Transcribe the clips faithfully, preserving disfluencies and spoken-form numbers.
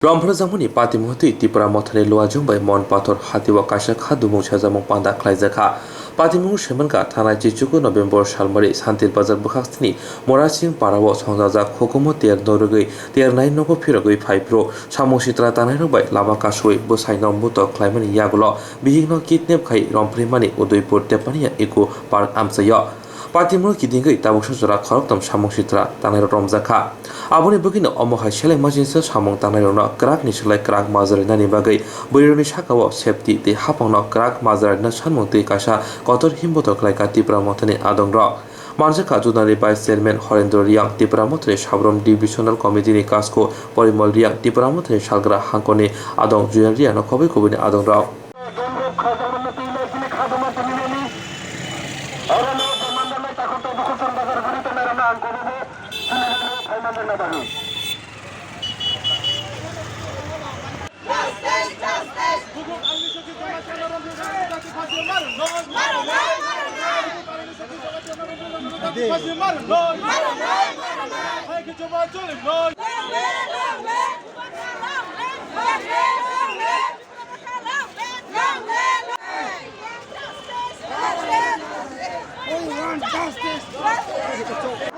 Romphra jangmani patimung twi Tipra Mothani Luajung bai Mon Pathor hatio kaisa kha dumung sajamung panda khlaijakha. Patimung semanka thanai chichuku November salmari Santil Bazar bwkhak sini Morasing parao songjajak hukumu ter norwgwi ternai nogo phirogwi phaiphru samung sitra tanairok bai lama kasui bwsaino mutok khlaimani yagulo bihikno kidnap khai romprimani Udaipur Tepania Eco Park amchaio. Patimung kidingwi tabuksa jora khorokthom samung sitra tanairok romjakha. Aboni bagwino omo hai seleng majinsa samung tanairokno kwrakni slai kwrak majra rinani bagwi bwrwirokni sakao safety tei haphangno kwrak majra rina sanmung tei kaisa kotor himbotor khlaikha Tipra Mothani adongrok. Manjakha Zonal Vice Chairman Horendra Riang, Tipra Mothani Sabrom Divisional Committee ni Kasko Porimol Riang, Tipra Mothani Salgra Hangkoni Adong Julian Riang no khobwi khobwi ni adongrok. We want justice.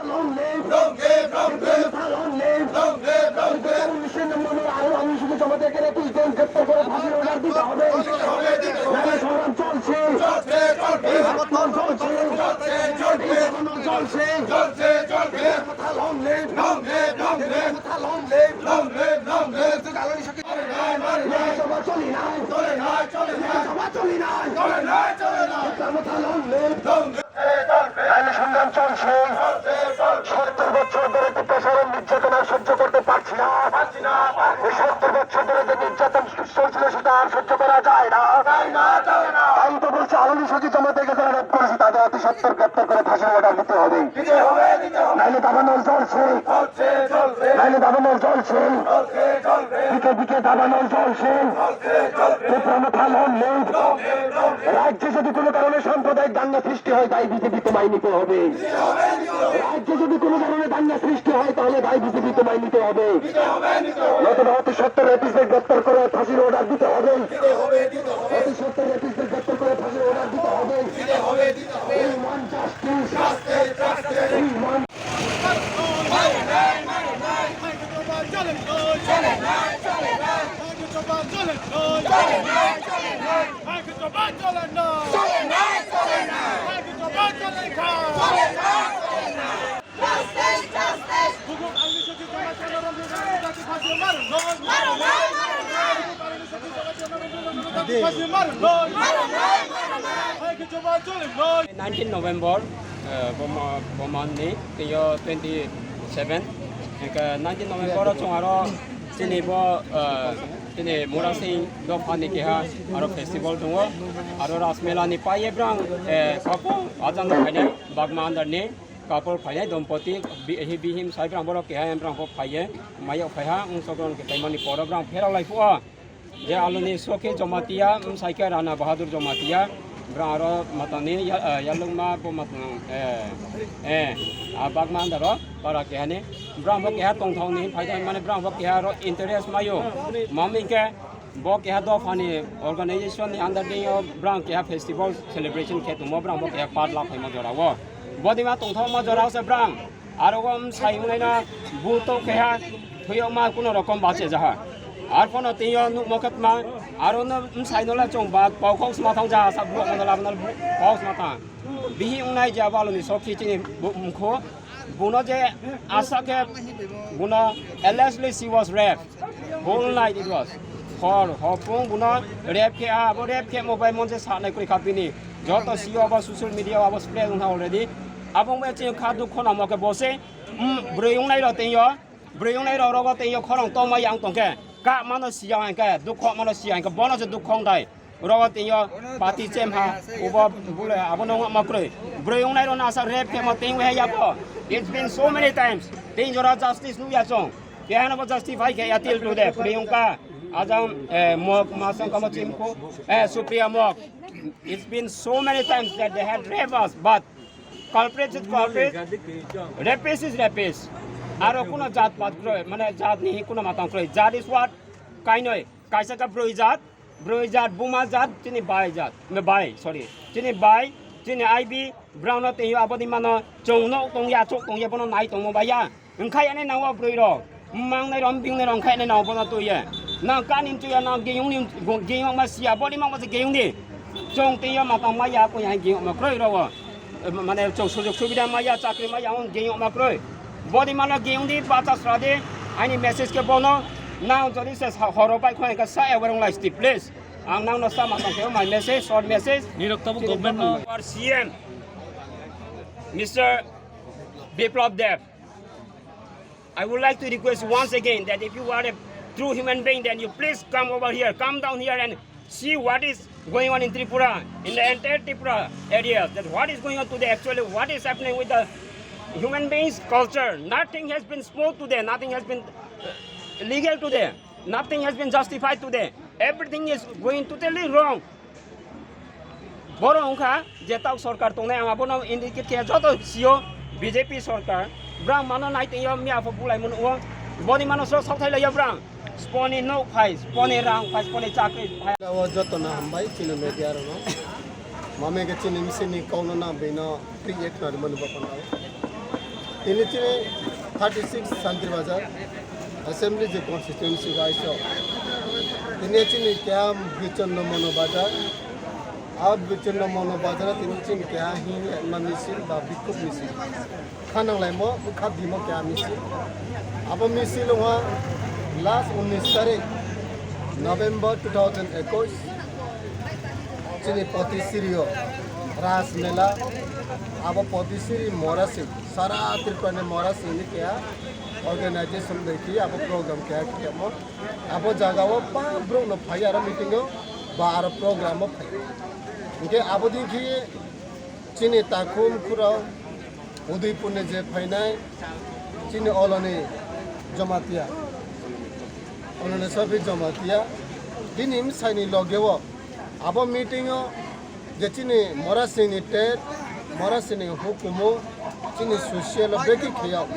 Long live! Long live! Long live! Long live! Long live! Long live! গ্রেপ্তার করে ফাঁসির অর্ডার দিতে হবে। নারী সংগ্রাম চলছে। চলছে, চলবে। এই আন্দোলন চলছে। চলছে, চলবে। এই আন্দোলন চলছে। চলছে, চলবে। কথা long live। Long live! Long live! কথা long live। Long live! Long live! জ্বালানি সরকার। মারে নাই, মারে নাই। সভা চলি নাই। চলে নাই, চলে নাই। সভা চলি নাই। চলে নাই, চলে নাই। কথা long live। Long live! নারী সংগ্রাম চলছে। সত্তর বছর ধরে ত্রিপুরা শহরে নির্যাতন আর সহ্য করতে পারছি না। এই সত্তর বছর ধরে যে নির্যাতন চলছিল, সেটা আর সহ্য করা যায় না। তাই তো বলছি, আলোনি সখী জমাতে গেছে, রেপ করেছে, তাদের অতি সত্বর গ্রেপ্তার করে ফাঁসির অর্ডার দিতে হবে। নাইলে দাবানল চলছে। নাইলে দাবানল চলছে। দিকে দিকে দাবানল চলছে। ত্রিপুরা মথা long live। রাজ্যে যদি কোনো কারণে সাম্প্রদায়িক দাঙ্গা সৃষ্টি হয়, দায় বিজেপি তোমায় নিতে হবে। রাজ্যে যদি কোনো কারণে দাঙ্গা সৃষ্টি হয়, তাহলে দায় বিজেপি তোমায় নিতে হবে। নতুবা অতি সত্বর রেপিস্টদের গ্রেপ্তার করে ফাঁসির অর্ডার দিতে হবে। অতি সত্বর রেপিস্টদের গ্রেপ্তার করে ফাঁসির অর্ডার দিতে হবে। We want justice. We want Nineteen November, eh, boma, boma ni twiyo twenty seven. Hingke nineteen November o chwng aro chini bo, eh, chini Murasing dopha ni keha aro festival tongo. Aro Ras Mela ni paiye brang, eh, kapo ajang no phainai bagma andar ni. Couple phainai dompoti, bi-, hi bihim sai brang borok keha brang bo phaiye, mayok phaiha, wng sokron khe paimani poro brang pherok lai phuo. Je aloni sokhe Jomatia, wng sai khe Rana Bahadur Jomatia, brang aro matani ya-, eh, yalungma bo matang, eh, eh, a bagma andaro para kehani, brang bo keha tongthokni phai mane brang bo keha aro interest mayo, mami khe Bo keha dophani organization ni under ding o brang keha festival celebration khe tongmo, brang bo keha part la phaima jora o. Bodima tongthokma jora o se brang. Aro o bwsai wngnaino buto keha thuyokma kuno rokom bache jaha. Arphono twiyo nukmo khe tma, aro no bwsai no le chwng ba pokok sma thang jaha sa buko no labana pokok sma thang. Bihi wngnai je abo aloni sokhi chini bu-, mkho. Buno je asa khe buno allegedly she was raped. Whole night it was. Hor, hor phung buno rape khe, ah, abo rape khe mobile monse sanai kuri kha bini. Joto sio abo social media abo spread wngkha already. Abo wngya chini kha dukho namo khe bose, mm, bwrwi wngnai rok tengyo, bwrwi wngnai rok rogo tengyo khorang tongma yang tongkhe. Ka mano siya hwnkhe, dukho mano siya hwnkhe, bono se dukho wngthai. Oro o tengyo pati chem ha, ubo bule abo no wngma kwrwi. Bwrwi wngnai rok no asa rape khe mo tengwi hai yabo. It's been so many times. Tei jora justice nukya chwng. Kehano bo justify khe ya till today. Priyanka, ajang, eh, Mok, masang kamo chimku, eh, Supriya Mok. It's been so many times that they had raped us, but culprit is culprit. Rapist is rapist. Aro kuno jat pat kwrwi, mane jat ni kuno matang kwrwi. Jat is what? Kainoi, kaisa khe broi jat, broi jat, buma jat, chini bai jat, bai, sorry, chini bai, chini I B, brao no twi aboni mano chwng no tong ya, chwng tong ya, bono nai tongmo bai ya. Wngkha ene nang o broi rok, mang nai rom bing nai rok wngkha ene nang o bono twi ya. Nang kani mchu ya, nang geyung ni geyung ma sia, boni mang ma se geyung di. Chwng twi ya ma tang ma ya, ko ya geyung ma kroi rok o. Mane chwng sujog subida maya, chakri maya, ang geyong ma kroi. Body mano geyong di, bacha sra di, ani message khe bono, nang jodi se sa-, horo bai khwlai kha sa, aware wng lai sti, please. Ang nang no sa ma tong khe, my message, short message. Nirok tabo government no. Our C M, Mister Biplab Deb. I would like to request once again that if you are a true human being, then you please come over here, come down here and see what is going on in Tripura, in the entire Tripura area, that what is going on today, actually what is happening with the human beings culture. Nothing has been smooth today, nothing has been uh, legal today, nothing has been justified today. Everything is going totally wrong. Borok wngkha je tok sorkar tongnai, ang abono indicate khe joto sio B J P sorkar. Brang mano nai tengyo miya pho bulai mano o. Boni mano so sok thai laiya brang. Sponi nok phai, sponi rang phai, sponi chakri phai. O joto no hambai chini media rok no. Mame ke chini misi ni kau no na bino. Twi ek khwnarwmani bo phano. Tini chini thirty six Santri Bazar Assembly je constituency wise o. Tini chini keha Bichonno Mono Bazar. A Bichonno Mono Bazar o tini chini keha hin ma misil ba bikhuk misil. Khanang laimo, kha dimo keha misil. Abo misil wngkha last unnish tarik November two thousand ekwis. Chini Potisiri o Ras Mela, abo Potisiri Morasing, sara Tripura ni Morasing ni keha organization bai khe abo program keha khe mo. Abo jaga o pa borok no phai aro meeting o ba aro program o phai. Hingke abo din khe chini takhum khurao Udaipur ni je phainai chini oloni Jamatia, oloni Sofi Jamatia, bini bwsaini loge o abo meeting o je chini Morasing ni tet, Morasing ni hukumu, chini social o beki kheyao.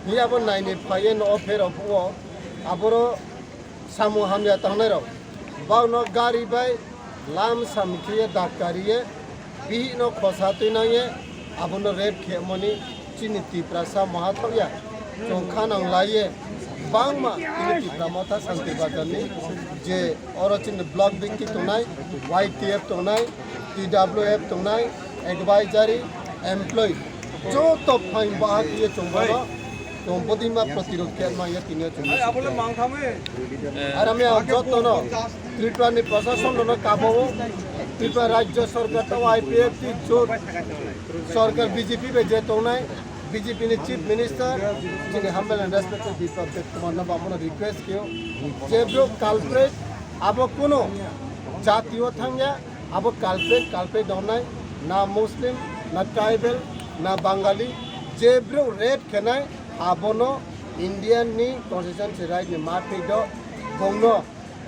Ni abo naini phaiye no o pherao phuo, aboro samung hamya tangnairok, bakno gari bai lam sam khiye dakkariye, bihikno khosa twi nangye, abono rape khemoni chini Tiprasa maha thokya. Chwng khanang laiye, bangma chini Tipra Motha Santir Bazarni je oro chini block bikti tongnai, Y T F tongnai, T W F tongnai, advisory, employee, joto phain bahai ye chwng bono, chwng bodima protirod khe manya tini chwng. Aram ya joto no Tripura ni prashason no kabo, Tripura Rajya Sarkar to I P F T jot sarkar B J P bai je tongnai, B J P ni Chief Minister, chini humble and respected Biplab Deb Kumar no bamano request khe, je bro culprit, abo kuno jati o thangya, abo culprit, culprit dongnai, na Muslim, na tribal, na Bangali, je bro rape khenai, abono Indian ni constitution se right ni ma thik do, bongno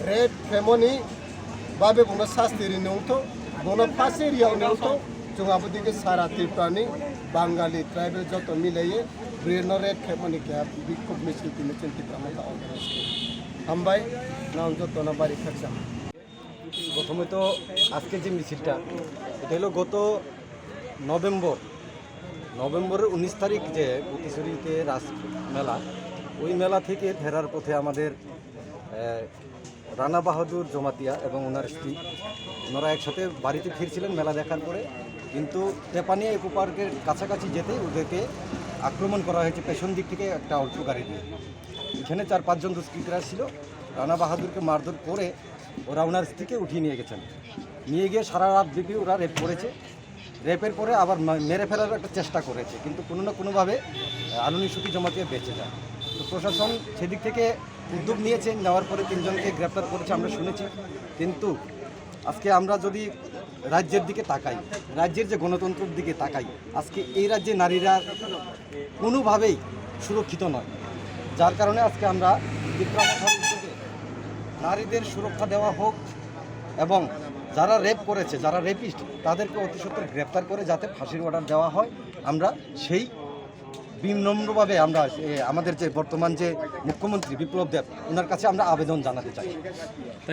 rape khemoni babe bongno sasti ri nungtho, bongno phasi riya nungtho, chwng abo dike sara Tripura ni Bangali tribal joto milaiye, bwrwi no rape khemoni keha bikhuk misil tini chwng Tipra Motha organize khe. Hambai, nang joto no bari khaksa. প্রথমে তো আজকে যে মিছিলটা, এটা হলো গত নভেম্বর, নভেম্বরের উনিশ তারিখ যে পতিচুরিতে রাস মেলা, ওই মেলা থেকে ফেরার পথে আমাদের, আহ, রানা বাহাদুর জমাতিয়া এবং ওনার স্ত্রী, ওনারা একসাথে বাড়িতে ফিরছিলেন মেলা দেখার পরে, কিন্তু তেপানিয়া ইকো পার্কের কাছাকাছি যেতেই ওদেরকে আক্রমণ করা হয়েছে পেছন দিক থেকে একটা অল্টো গাড়ি দিয়ে। এখানে চার পাঁচজন দুষ্কৃতীরা ছিল, রানা বাহাদুরকে মারধর করে ওরা ওনার স্ত্রীকে উঠিয়ে নিয়ে গেছেন। নিয়ে গিয়ে সারা রাত ব্যাপী ওরা রেপ করেছে। রেপের পরে আবার মা-, মেরে ফেলার একটা চেষ্টা করেছে, কিন্তু কোনো না কোনোভাবে, আহ, আলুনি সুখী জমাতিয়া বেঁচে যায়। তো প্রশাসন সেদিক থেকে উদ্যোগ নিয়েছে, নেওয়ার পরে তিনজনকে গ্রেপ্তার করেছে, আমরা শুনেছি। কিন্তু আজকে আমরা যদি রাজ্যের দিকে তাকাই, রাজ্যের যে গণতন্ত্রের দিকে তাকাই, আজকে এই রাজ্যে নারীরা কোনোভাবেই সুরক্ষিত নয়, যার কারণে আজকে আমরা বিক্রম মথার উদ্যোগে নারীদের সুরক্ষা দেওয়া হোক এবং যারা রেপ করেছে, যারা রেপিস্ট, তাদেরকে অতি সত্বর গ্রেপ্তার করে যাতে ফাঁসির অর্ডার দেওয়া হয়, আমরা সেই বিনম্রভাবে আমরা, এ, আমাদের যে বর্তমান যে মুখ্যমন্ত্রী বিপ্লব দেব, ওনার কাছে আমরা আবেদন জানাতে চাই,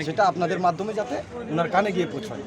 সেটা আপনাদের মাধ্যমে যাতে ওনার কানে গিয়ে পৌঁছায়।